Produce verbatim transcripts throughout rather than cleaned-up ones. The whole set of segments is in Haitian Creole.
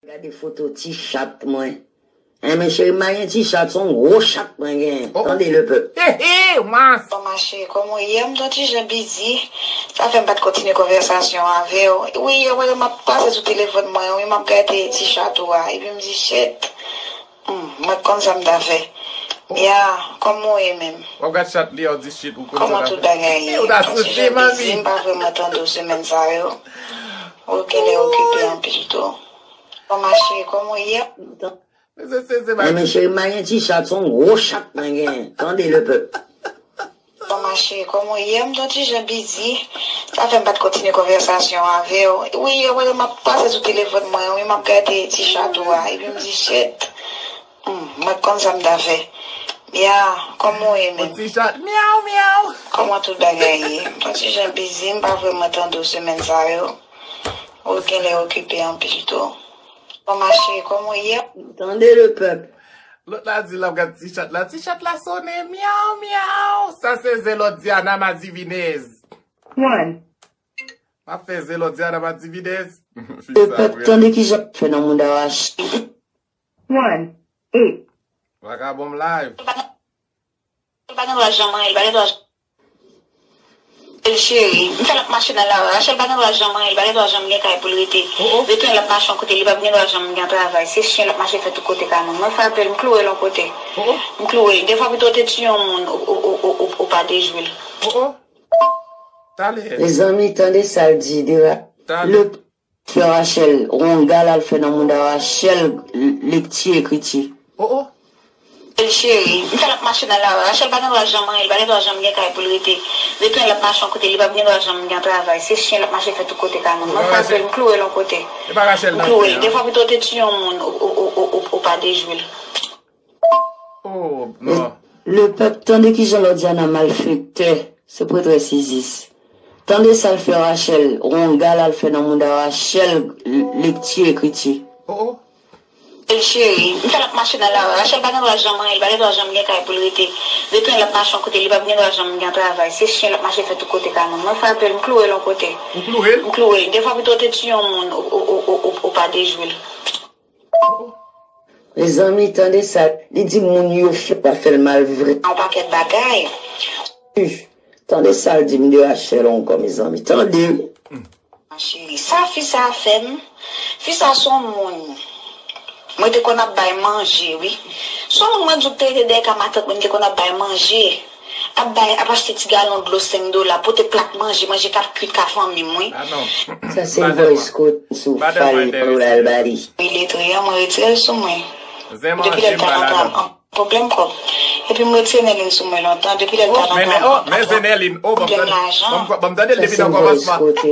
Gade foto ti chat mwen. Enben, cheri, m pa gen ti chat, se yon gwo chat mwen genyen. Oh, oh. Tande le pèp. He, he, mas. Bon, ma chérie, kòman w ye? M t on ti jan bizi. Sa fè m pa t kontinye konvèsasyon avè w. Wi, yè, wè, m ap pase sou telefòn mwen, wi, m ap gade ti chat ou a. Epi m di, shit. Hmm, mwen konn sa m ta fè. Ya, kòman w ye menm? W ap gad chat li a, w di shit, ou konn sa w ta fè. Kòman tout bagay ye? Ou ta soti, manmi. M pa vrèman tande w semèn sa yo. Ou genlè okipe anpil tou. Bon, ma chérie, kòman w ye? Mesye, se, se bagay. Enben, cheri, m pa gen ti chat, se yon gwo chat mwen genyen. Tande le pèp. Bon, ma chérie, kòman w ye? M t on ti jan bizi. Sa fè m pa t kontinye konvèsasyon avè w. Wi, yè, wè, m ap pase sou telefòn mwen, wi, m ap gade ti chat ou a. Epi m di, shit. Hmm, mwen konn sa m ta fè. Ya, kòman w ye menm? Yon ti chat, myaw, myaw. Kòman tout bagay ye? M t on ti jan bizi, m pa vrèman tande w semèn sa yo. Ou genlè okipe anpil tou. Bon, ma chérie, kòman w ye? Tande le pèp. Lòt la di l ap gad ti chat la. Ti chat la sonnen, myaw, myaw. Sa se zen Lòdiana Madivinez. One. M ap fè zen Lòdiana Madivinez. Le pèp, tande kijan l ap fè nan mouda w a ch-, one, eight. Vagabon live. Li pa gen dwa janm anyen, li pa gen dwa janm. Rachel cheri, m fè l ap mache nan lari. Rachel pa gen dwa janm anyen, li pa gen dwa janm gen kay pou l rete. Oh, oh. Rete l ap mache yon kote, li pa gen dwa janm gen travay. Se chen l ap mache fè tout kote ka moun. Mwen frape l, m kloure l yon kote. Oh, oh. M kloure l. Defwa pito w te tiye yon moun, ou, ou pa dejwe l. Oh, oh. Talè. Mezanmi, tande sa l di, de ra-, talè. Le Frè Rachel, wonga l al fè nan mouda Rachel, l-, lekti, ekriti. Oh, oh. Rachel cheri, m fè l ap mache nan lari. Rachel pa gen dwa janm anyen, li pa gen dwa janm gen kay pou l rete. Rete l ap mache yon kote, li pa gen dwa janm gen travay. Se chen l ap mache fè tout kote ka moun. Mwen frape l, m kloure l yon kote. E pa Rachel nan chen an. M kloure l. Defwa pito w te tiye yon moun, ou, ou pa dejwe l. Oh, non. Le pèp, tande kijan Lòdiana malfektè, se prètrès Isis. Tande sa l fè Rachel, wonga l al fè nan mouda Rachel, l-, lekti, ekriti. Oh, oh. Rachel cheri, m fè l ap mache nan lari. Rachel pa gen dwa janm anyen, li pa gen dwa janm gen kay pou l rete. Rete l ap mache yon kote, li pa gen dwa janm gen travay. Se chen l ap mache fè tout kote ka moun. Mwen frape l, m kloure l yon kote. Ou kloure l? M kloure l. Defwa pito w te tiye yon moun, ou, ou pa dejwe l. Mezanmi, tande sa. Li di moun yo fè pa fè l mal vre. Yon pakèt bagay. Tande sa l di m de Rachel ankò, mezanmi. Tande. Ma chérie, sa fi sa fè m. Fi sa se yon moun mwen te konn ap bay manje, wi. Se yon moun mwen di w te rete dèyè ka matant mwen, m te konn ap bay manje. Ap bay, ap achte ti galon dlo senk dola, pote plat manje, manje k ap kwit ka fanmi m, wi. Ah non. Sa se voice coach sou Fally Manno Albadi. Wi, letre a, mwen retire l sou mwen. Depi lè l t al antre an pwoblèm kòb. Epi m retire Nèlin sou mwen lontan, depi lè l t al antre an pwoblèm lajan. Ban m tande l depi nan kòmansman. Sa se voice coach,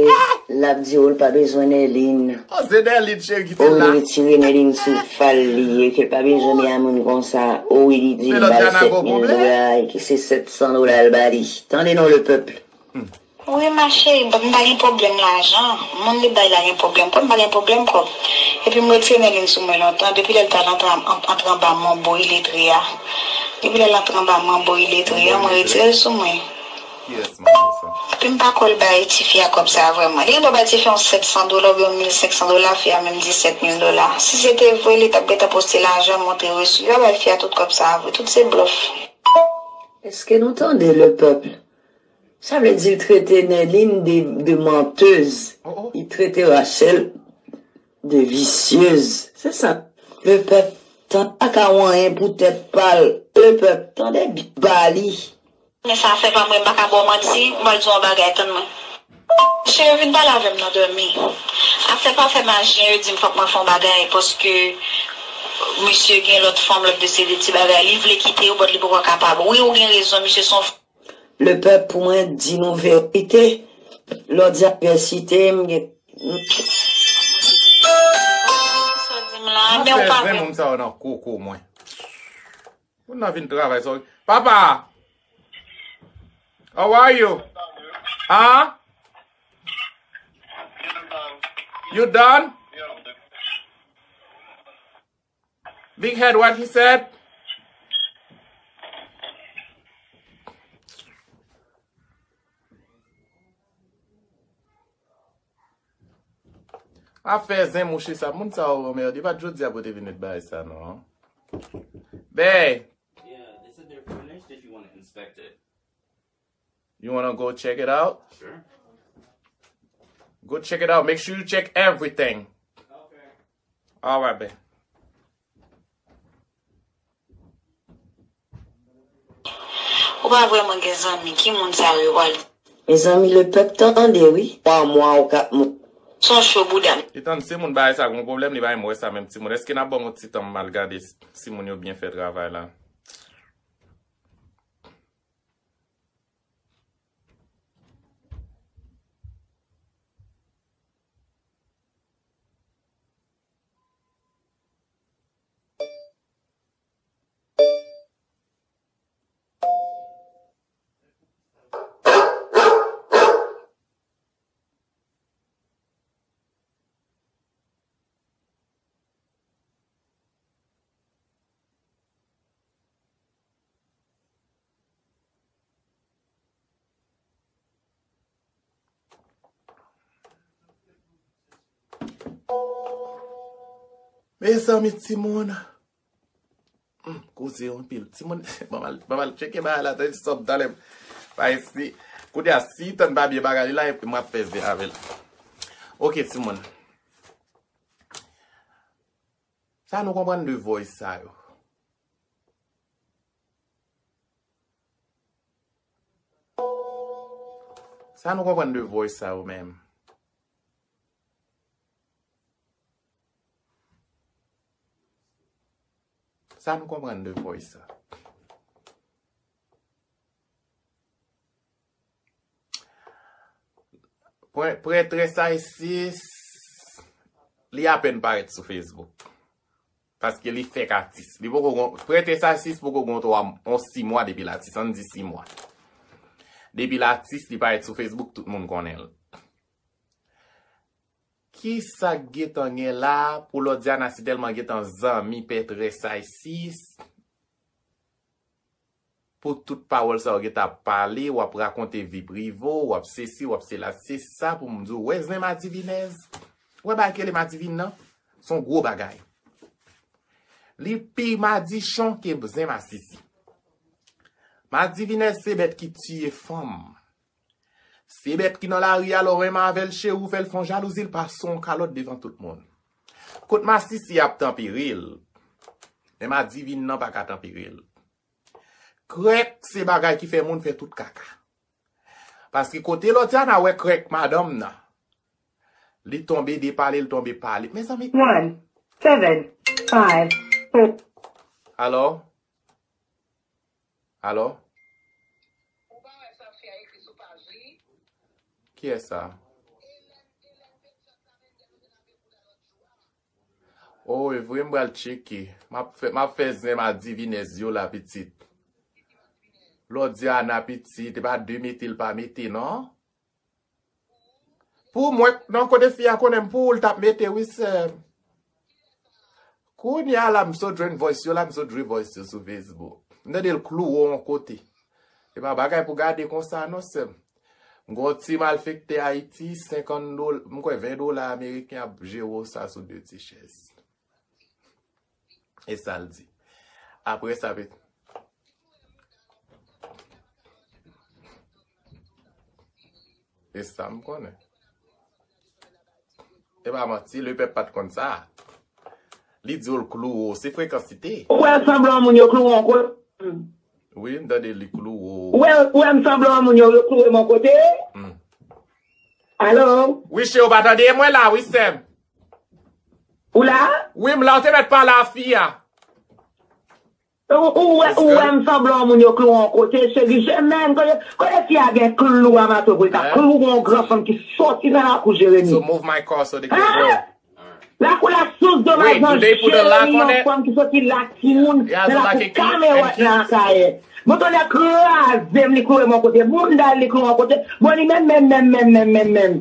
l ap di w l pa bezwen Nèlin. Oh, se Nèlin, cheri, ki te la. Wi, li retire Nèlin sou Fally, ke l pa bezwen de a moun konsa. Oh, wi, li di li ba l sèt mil dola, e ke se sèt san dola l ba li. Tande non, le pèp. Wi, ma chérie, m pa gen pwoblèm lajan. Moun li bay la gen pwoblèm kòb, m pa gen pwoblèm kòb. Epi m retire Nèlin sou mwen lontan, depi lè l t al antre, antre anba manbo iletre a. Depi lè l antre anba manbo iletre a, mwen retire l sou mwen. Kiyès manbo sa? Epi m pa kwè l bay tifi a kòb sa a vrèman. Li gen dwa bay tifi a yon sèt san dola oubyen yon mil senk san dola, fi a menm di sèt mil dola. Si se te vre, li t ap gentan poste lajan, montre resi. Li pa bay fi a tout kòb sa a vre. Tout se blòf. Èske nou tande, le pèp? Sa vle di l trete Nèlin de, de mantèz. Oh, oh. Li trete Rachel de visyèz. Se sa. Le pèp, tande pa ka w anyen pou tèt pa l. Le pèp, tande bit ba li. Men sa fè pa mwen, m pa ka ba w manti, m pral di w yon bagay, tann mwen. Cheri, vin pale avè m nan dòmi. Afè pa fè maji, yo di m fòk mwen fè yon bagay, paske misye gen lòt fanm, lòt de se de ti bagay. Li vle kite yo, but li poko kapab. Wi, ou gen rezon, misye se yon. Le pèp, pou mwen di nou verite, lè w di a vèsite, m gen. Sa w di m la, men ou pa vle. Moun sa yo nan koko mwen. Moun nan vin travay sa. Papa! How are you? Huh? You done? Big head, what he said? Afè zen mouche sa, moun sa yo anmède. E pa t jodi a pou te vin met bagay sa non. Bèy. Yeah, they said they're finished if you want to inspect it. You wanna go check it out? Sure. Go check it out. Make sure you check everything. Okay. All right, babe. Ou pa vrèman gen zanmi, ki moun sa yo pral. Mezanmi, lepèp tande wi. Twa mwa ou kat mwa. Son cho bouda. Etan se moun bagay sa gon pwoblèm, li pa menm wè sa menm timoun. Èske n ap ban m yon ti tan m al gade si moun yo byen fè travay la? Mezanmi, timoun. Hmm, koze anpil. Timoun, m al, m al tcheke bagay la, tande sòm talè. Pa isi. Kounye a, si tann pa byen bagay li la, epi m ap fè zen avè l. Oke, timoun. Sa nou konprann de voice sa yo? Sa nou konprann de voice sa yo menm? Sa nou konprann de voice sa? Prè-, prètrès Isis, li apèn parèt sou Facebook. Paske li fèk atis. Li poko gon, prètrès Isis poko gon twa, on sis mwa depi l atis. Ann di sis mwa. Depi l atis, li parèt sou Facebook, tout moun konnen l. Kisa k gentan gen la pou Lòdyana si tèlman gentan zanmi prètrès Isis? Pou tout pawòl sa yo gentan ap pale, w ap rakonte vi prive w, w ap sesi, w ap sela. Se sa pou m di w. Wè zen madivinèz? Wè bagay ki rele madivin nan? Se yon gwo bagay. Li pi madichon ke zen masisi. Madivinèz se bèt ki tiye fanm. Se bèt ki nan lari a, lè w renmen avè l, cheri, w fè l fè yon jalouzi, l pase yon kalòt devan tout moun. Kot masisi ap tanpere l, men madivin nan pa ka tanpere l. Krèk se bagay ki fè moun fè tout kaka. Paske kote Lòdyana wè krèk madanm nan, li tonbe de pale, li tonbe pale. Mezanmi. One, seven, five, four. Alò? Alò? Kiyès sa? O, e vre, m pral tcheke. M ap fè, m ap fè zen madivinèz yo la, pitit. Lòdyana, pitit, e pa de mete l pa mete, non? Pou mwen, non, kote fi a konnen m pou ou l t ap mete, wi, sè m. Kounye a la, m sot jwenn voice yo la, m sot jwe voice yo sou Facebook. M tande l klouwe w yon kote. E pa bagay pou gade konsa, non, sè m. M gon ti malfektè Ayiti, senkant dola, m kwè ven dola ameriken ap jere w sa sou de ti chèz. E sa l di. Apre sa, pit-, e sa m konnen. E pa manti, lepèp pa t konn sa. Li di w l klouwe w, se frekansite. Ou wè sanblan moun yo klouwe w ankò? Wi, m tande li klouwe w. Ou wè, ou wè m sanblan moun yo, yo klouwe m yon kote? Hmm. Alo? Wi, cheri, ou pa tande mwen la, wi, sè m. Ou la? Wi, m la, ou te mèt pale a fi a. Ou, ou wè, ou wè m sanblan moun yo klouwe yon kote, cheri, Jemèn, kote, kote fi a gen klou a mato pou l ta klouwe yon gran fanm ki sòti nan lakou Jeremi. So move my car so they can go. Lakou la sous domaj nan Jeremi, yon fanm ki soti lak timoun nan lakou Kamewòt nan Akayè. Bon, tonnè kraze m, li klouwe m yon kote, bounda l, li klouwe yon kote. Bon, li menm, menm, menm, menm, menm, menm, menm.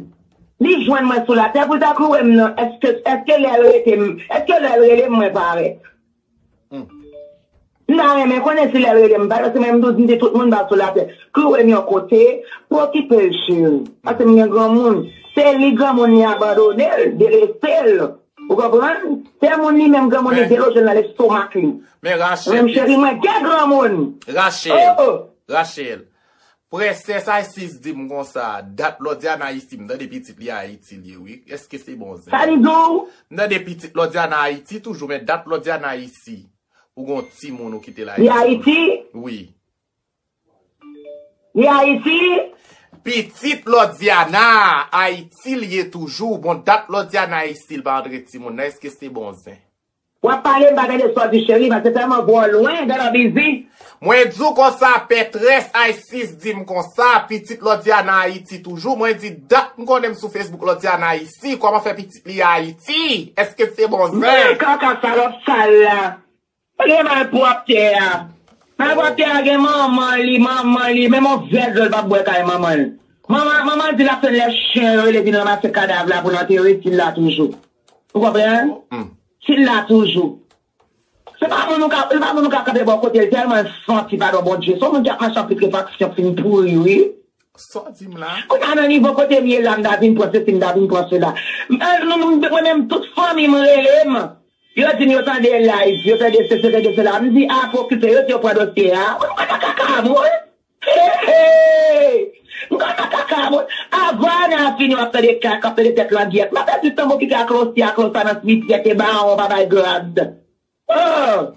Li jwenn mwen sou latè pou l ta klouwe m nan. Èske, èske lè l rete m, èske lè l rele m, mwen parèt? Hmm. M ta renmen konnen si lè l rele m, paske mwen m di tout moun pa sou latè. Klouwe m yon kote, pou okipe l, cheri. Paske m gen granmoun. Se li granmoun li abandone l, delese l. Ou konprann? Se moun li menm granmoun li delose l nan lestomak li. Men Rachel, menm cheri mwen gen granmoun. Rachel, Rachel. Prensès Isis di m konsa, dat Lòdyana isi, m tande pitit li Ayiti l ye wi. Èske se bon zen? Sa li di w? M tande pitit Lòdyana Ayiti toujou, men dat Lòdyana isi. Ou gon timoun ou kite la. Li Ayiti? Wi. Li Ayiti? Pitit Lòdyana, Ayiti l ye toujou. Bon, dat Lòdyana isi l pa antre timoun nan. Èske se bon zen? W ap pale, m pa tande sa w di cheri, paske tèlman vwa w lwen, gade w bizi. Mwen di w konsa, Pètrès Isis di m konsa, pitit Lòdyana Ayiti toujou. Mwen di, dat m konnen m sou Facebook Lòdyana isi, kòman fè pitit li Ayiti? Èske se bon zen? Men kaka salòp sal la. Gen malpwòpte a. Malpwòpte a gen manman li, manman li, menm yon vè dlo l p ap bwè kay manman l. Manman, manman l di l ap tann lè chen yo rele vin ranmase kadav la pou l antere si l la toujou. Ou konprann? Si l la toujou. Se pa moun ou ka, se pa moun ou ka kanpe bò kote l tèlman l santi padon Bondye. Se yon moun ki ap mache an pitrefaksyon fin pouri wi. Sa w di m la? Kounye a nan nivo kote m ye la, m ta vin pran sesi, m ta vin pran sela. M, nou, nou, mwen menm, tout fanmi m rele m. Yo di m yo tande live, yo tande sesi, yo tande sela. M di a pa okipe yo, di yo pran dosye a. Mwen, m konn nan kaka moun. Hey, hey. M konn nan kaka moun. Avan ane a fini, w ap tande kaka, w ap tande tèt langyèt. M ap pèdi tan m okipe ak Losye, ak Losa nan simityè, ke bawon pa bay grad. Oh!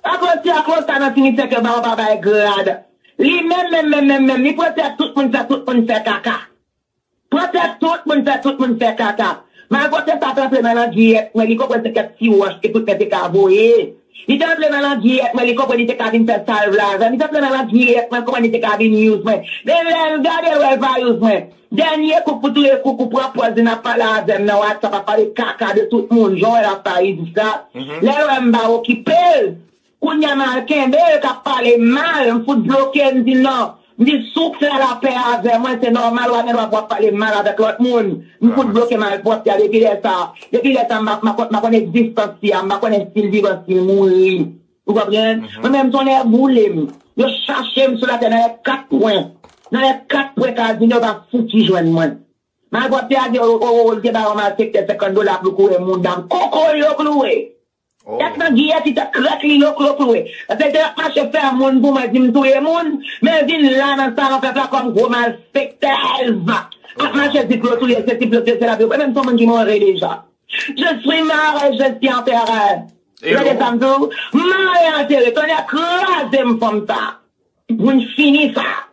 Ak Losye, ak Losa nan simityè, ke bawon pa bay grad. Li menm, menm, menm, menm, menm, li pran tèt tout moun, fè tout moun fè kaka. Pran tèt tout moun, fè tout moun fè kaka. Malpwòpte sa t antre nan langyèt mwen, li konprann se kèk ti wòch ke tout nèg te ka voye. Li te antre nan langyèt mwen, li konprann li te ka vin fè sa l vle avè m. Li te antre nan langyèt mwen, konprann li te ka vin use mwen. Men lè l gade l wè l pa use mwen. Dènye kouk pou touye kouk ou pran pòz li n ap pale avè m nan WhatsApp, ap pale kaka de tout moun. Jan w wè l ap pale di sa. Lè l wè m pa okipe l, kounye a m al kenbe l k ap pale mal, m fout bloke, m di non. M di si w fè lapè avè mwen, se nòmal w a gen dwa pou w ap pale mal avèk lòt moun. M fout bloke malpwòpte a depi lè sa. Depi lè sa, m pa, m pa konn, m pa konn egzistans li a, m pa konnen si l vivan, si l mouri. Ou konprann? Mwen menm, tonnè boule m. Yo chache m sou latè nan lè kat kwen. Nan lè kat kwen Etazini, yo pa fouti jwenn mwen. Malpwòpte a di, o, o, o, l te ba yon malfektè senkant dola pou l kouvri mouda m. Koko l yo klouwe. Tèt nan giyèt li, tèt krèk li, yo klo klouwe. Paske l te ap mache fè moun pou mwen, di m touye moun. Men vin la nan salon fè flakòm gwo malfektèz. Ap mache di klo touye, se ti klo touye, se la touye. Mwen menm, se yon moun ki more deja. Je suis mort et je suis enterré. Gade sa m di w, m mare antere, tonnè kraze m fanm sa. Moun fini sa.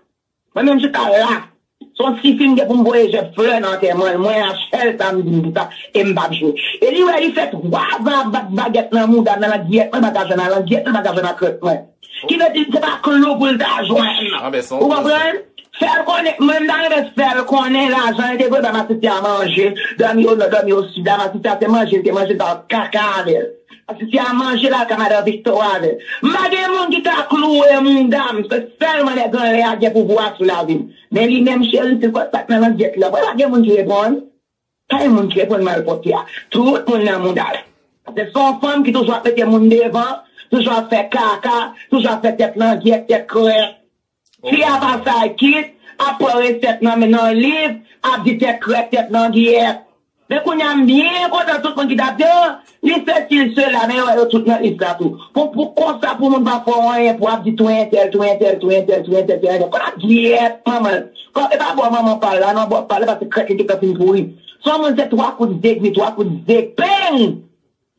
Mwen menm chita la. Se yon ti fi m gen pou m voye jèt flè nan antèman l. Mwen achèl sa m di m di sa. E m p ap jwe. E li wè li fè twa zan ap bat bagèt nan mouda m, nan langyèt mwen, pa ka jwenn nan langyèt mwen, pa ka jwenn nan krèk mwen. Ki vle di se pa klou pou l ta jwenn. Ou konprann? Fè l konnen, mwen m ta renmen fè l konnen lajan li te voye bay masisi a manje, dòmi o nò, dòmi o sid la, masisi a se manje li te manje, l pa kaka avè l. Masisi a manje l al ka madan Victor avè l. M pa gen moun ki ka klouwe mouda m, se sèlman nèg anlè a gen pouvwa sou lavi m. Men li menm cheri, se fòs sa k nan langyèt li la. Mwen pa gen moun ki reponn. Pa gen moun ki reponn malpwòpte a. Tout moun nan mouda l. Se yon fanm ki toujou ap mete moun devan, toujou ap fè kaka, toujou ap fè tèt langyèt, tèt krèk. Fi a pa sa kit, ap pran resèt nan men nan liv, ap di tèt krèk, tèt langyèt. Men kounye a m byen kontan tout moun ki t ap di, oh, li sesi, li sela, men yo, yo tout nan lis la tou. Pou, pou konsa, pou moun pa fè w anyen, pou ap di tou entèl, tou entèl, tou entèl, tou entèl, tou entèl. Konn ap gyèt manman l. Kòm e pa bò manman pa l la, non, bò pa l la, paske krèk li gentan fin pouri. Se yon moun se twa kout zegwi, twa kout zepeng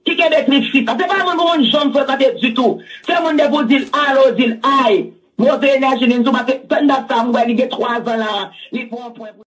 ki kenbe trip fi sa. Se pa moun pou moun janm frekante ditou. Se moun depi w di l alo, w di l ay. Move enèji vin sou, paske tanndat sa, m wè li gen twa zan la, li pran yon pwen pou